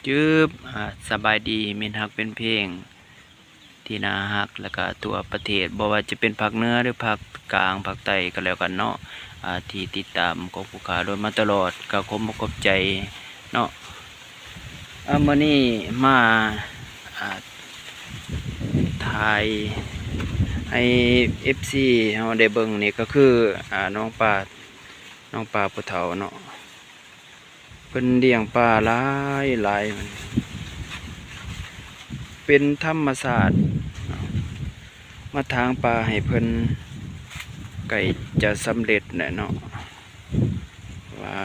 ຈຶບ ອາ ສະບາຍດີມິດຮັກແຟນເພງທີ່ໜ້າຮັກ ແລ້ວກະທົ່ວປະເທດ ບໍ່ວ່າຈະເປັນພາກເໜືອ ຫຼື ພາກກາງ ພາກໃຕ້ກໍແລ້ວກັນເນາະ ອາ ທີ່ຕິດຕາມຂອງຜູ້ຂ້າໂດຍມາຕະຫຼອດ ກໍຂອບອົກຂອບໃຈເນາະ. ອາ ມື້ນີ້ມາ ອາ ຖ່າຍໃຫ້ເອັຟຊີເຮົາໄດ້ເບິ່ງນີ້ ກໍຄື ອາ ນ້ອງປາ ນ້ອງປາຜູ້ເຖົ້າເນາະ. ເພິ່ນລ້ຽງປາຫຼາຍໆ ເປັນທຳມະຊາດ ມາຖາງປາໃຫ້ເພິ່ນ ໃກ້ຈະສຳເລັດແລ້ວເນາະ ວ່າ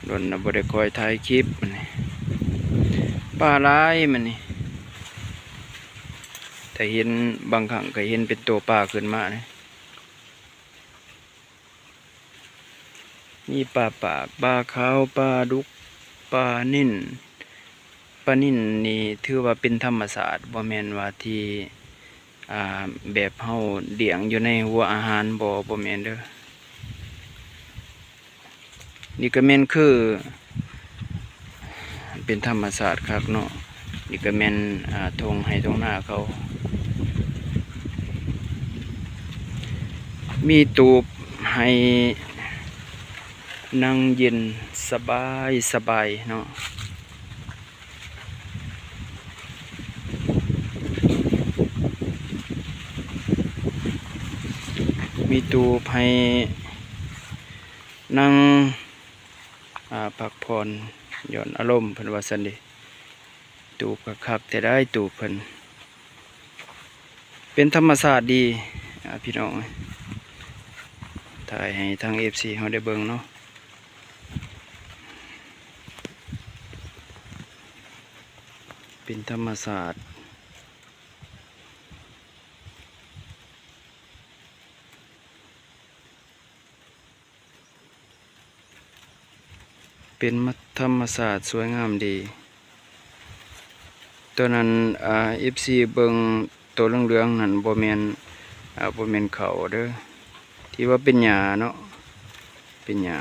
ດົນລະບໍ່ໄດ້ຄ່ອຍຖ່າຍຄລິບ ປາຫຼາຍມື້ນີ້ ແຕ່ເຫັນ ບາງຄັ້ງກໍເຫັນເປັນໂຕປາຂຶ້ນມາເດ້. ມີປາປາກ ປາຂາວ ປາດຸກ ປານິນ. ປານິນນີ້ຖືວ່າເປັນທຳມະຊາດ ບໍ່ແມ່ນວ່າທີ່ ອ່າ ແບບເຮົາລ້ຽງຢູ່ໃນຫົວອາຫານ ບໍ່ ບໍ່ແມ່ນເດີ້. ນີ້ກໍແມ່ນຄື ເປັນທຳມະຊາດຄັກເນາະ. ນີ້ກໍແມ່ນ ອ່າ ທົ່ງໄຮ່ທົ່ງນາເຂົາ ມີຕູບໃຫ້ນັ່ງເຢັນສະບາຍສະບາຍເນາະ. ມີຕູບໃຫ້ນັ່ງ ອາ ພັກຜ່ອນຢ່ອນອາລົມ ເພິ່ນວ່າຊັ້ນເດ. ຕູບກໍຄັກແທ້ໃດ໋ ຕູບເພິ່ນ ເປັນທຳມະຊາດດີ ອາ ພີ່ນ້ອງເອີຍ. ຖ່າຍໃຫ້ທາງເອັຟຊີເຮົາໄດ້ເບິ່ງເນາະ ເປັນທຳມະຊາດ. ເປັນທຳມະຊາດສວຍງາມດີ. ຕົວນັ້ນ ອາ ເອັຟຊີເບິ່ງ ໂຕເຫຼືອງໆນັ້ນ ບໍ່ແມ່ນ ອາ ບໍ່ແມ່ນເຂົ້າເດີ້ ທີ່ວ່າເປັນຫຍ້າເນາະ ເປັນຫຍ້າ.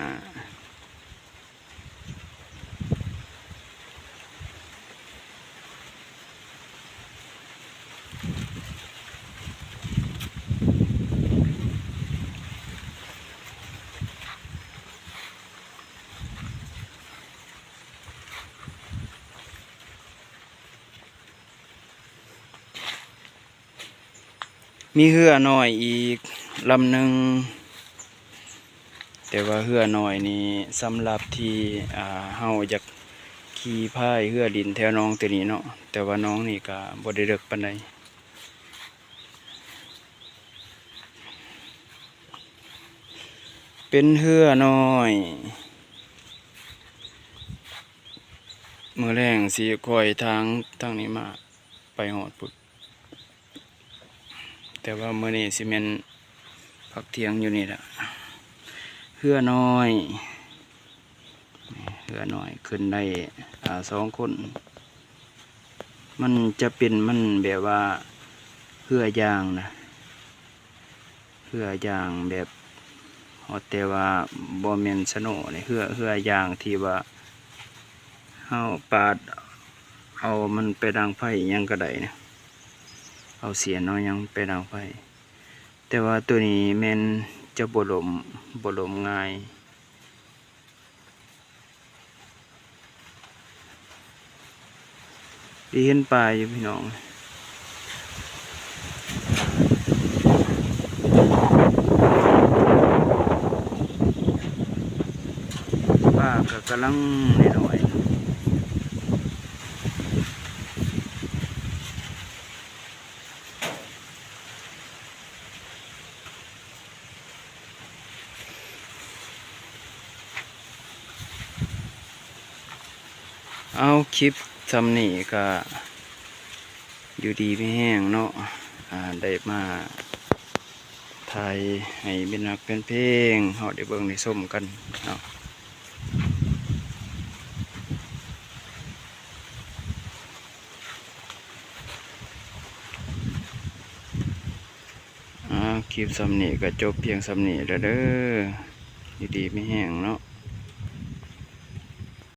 ມີເຮືອນ້ອຍອີກລຳໜຶ່ງ ແຕ່ວ່າເຮືອນ້ອຍນີ້ສຳລັບທີ່ ອ່າ ເຮົາຢາກຂີ່ພາຍເຮືອຫຼິ້ນແຖວໜອງຕົວນີ້ເນາະ ແຕ່ວ່າໜອງນີ້ກະບໍ່ໄດ້ເລິກປານໃດ ເປັນເຮືອນ້ອຍ. ມື້ແລງຊິຄ່ອຍທາງ ທາງນີ້ມາ ໄປຮອດພຸ້ນ ແຕ່ວ່າມື້ນີ້ຊິແມ່ນພັກທ່ຽງຢູ່ນີ້ລະ. ເຮືອນ້ອຍ ເຮືອນ້ອຍຂຶ້ນໄດ້ ອາ ສອງຄົນ ມັນຈະເປັນ ມັນແບບວ່າເຮືອຢາງນະ. ເຮືອຢາງແບບ ຮອດແຕ່ວ່າບໍ່ແມ່ນສະໂນນີ້ ເຮືອ ເຮືອຢາງທີ່ວ່າເຮົາປາດເອົາມັນໄປດັງໄຟຫຍັງກໍໄດ້ນະ ເອົາສຽນເອົາຫຍັງໄປດັງໄຟ ແຕ່ວ່າໂຕນີ້ແມ່ນຈະບໍ່ລົ້ມ ບໍ່ລົ້ມງ່າຍ. ໄດ້ເຫັນປາຢູ່ພີ່ນ້ອງ ປາກໍກຳລັງນ້ອຍໆ. ເອົາ ຄລິບຊ່ຳນີ້ກະຢູ່ດີມີແຮງເນາະ ອາ ໄດ້ມາຖ່າຍໃຫ້ມິດຮັກແຟນເພງເຮົາໄດ້ເບິ່ງໄດ້ຊົມກັນເນາະ. ອາ ຄລິບຊ່ຳນີ້ກໍຈົບພຽງຊ່ຳນີ້ແລ້ວເດີ້ ຢູ່ດີມີແຮງເນາະ.